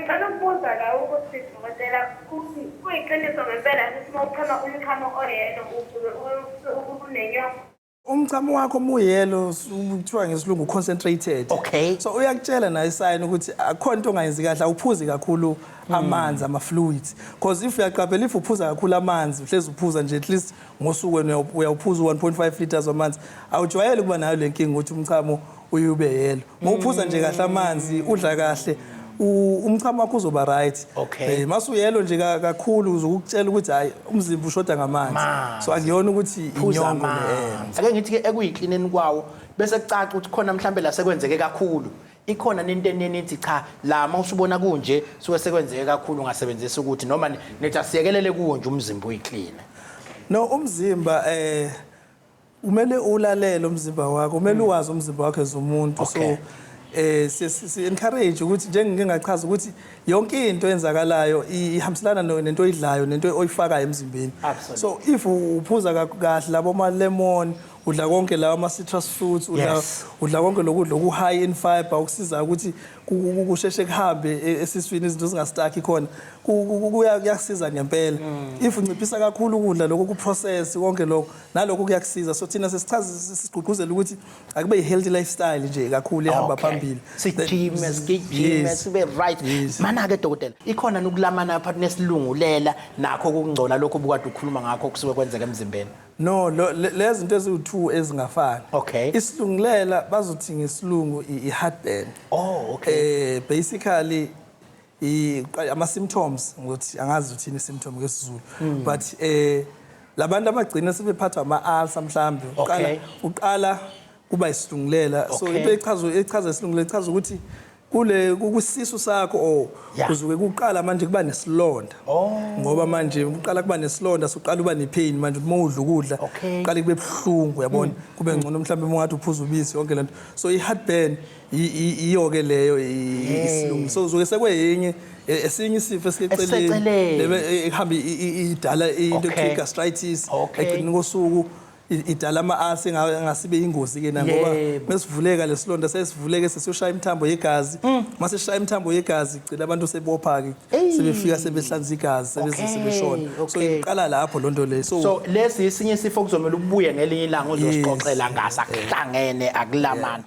Ngicela ukubuza la ukuthi dokotela, kuyiqiniso ngempela ukuthi uma uchama umchamo o-yellow usuke unenyongo? Umchamo wakho mu-yellow kuthiwa ngesilungu concentrated. So uyakutshela nayo i-sign ukuthi akukho into ongayenzi kahle, awuphuzi kakhulu amanzi, ama-fluids, because if uyaqaphela, if uphuza kakhulu amanzi, uhlezi uphuza nje at least ngosuku wena uyawuphuza u-1.5 liters wamanzi, awujwayele ukuba nayo le nkinga ukuthi umchamo uye ube yellow. Uma uphuza nje kahle amanzi, udla kahle, umchamo wakho uzoba right. Mase u-yellow nje kakhulu, uzokutshela ukuthi hayi, umzimba ushoda ngamanzi. Amanzi. So akuyona ukuthi Phuza inyongo le. Amanzi. Ake ngithi ke ekuyiklineni kwawo bese kucaca ukuthi khona mhlambe la sekwenzeke kakhulu, ikhona nento enithi cha, la uma usubona kunje suke sekwenzeke kakhulu, ungasebenzisa ukuthi noma nithi asiyekelele kuwo nje umzimba uyikline? No, umzimba kumele ulalele umzimba wakho, kumele uwazi umzimba wakho as umuntu. So si encourage ukuthi njengike ngachaza ukuthi yonke into eyenzakalayo ihambiselana nento oyidlayo nento oyifakayo emzimbeni. So if uphuza kahle labo ma lemon, udla konke lawa ama citrus fruits, udla udla konke lokudla oku high in fiber okusiza ukuthi kusheshe kuhambe esiswini, izinto zinga-stuck-i khona, kuyakusiza ngempela. If unciphisa kakhulu ukudla lokho ku-process, konke lokho nalokho kuyakusiza. So thina sesichaza, sigqugquzela ukuthi akube i-healthy lifestyle nje kakhulu ehamba phambili. Sijime, sigijime, sibe right. Mana-ke dokotela, ikhona nokulamana phakathi nesilungulela nakho ukungcola lokho obukade ukhuluma ngakho kusuke kwenzeka emzimbeni? No, lezi zinto eziwu-two ezingafani. Isilungulela bazothi ngesilungu i-heartburn. Basically ama-symptoms, ngokuthi angazi uthini i-symptom ngesiZulu, but labantu abagcina sebephathwa ama-ulcer mhlambe uqala uqala kuba isilungulela. So into echaza isilungulela, ichaza ukuthi kule kusisu sakho or kuzuke kuqala manje kuba nesilonda. Ngoba manje uqala kuba nesilonda, soqala uba ne-pain manje uma udla ukudla, qale kube buhlungu, uyabona, kube ngcono mhlawumbe uma ungathi uphuza ubisi, yonke lento. So i-heartburn iyo-ke leyo isilungu. So uzuke sekweyenye esinye isifo esikeceleni Esiseceleni. lebe ihamba idala into ekuthiwa i-gastritis. Ekugcineni kosuku idala ama-ulcer engasibe ingozi-ke na, ngoba mesivuleka lesilonda, sesivuleke sesiyoshaya imithambo yegazi. Mase sishaya imithambo yegazi, gcina abantu sebopha-ke, sebefika sebehlanza igazi, sebeze sebeshona. So iqala lapho loo nto leyo. So So lesi isinye isifo kuzomela ubuye ngelinye ilanga uzosixoxela Yes. ngaso, akuhlangene, akulamani.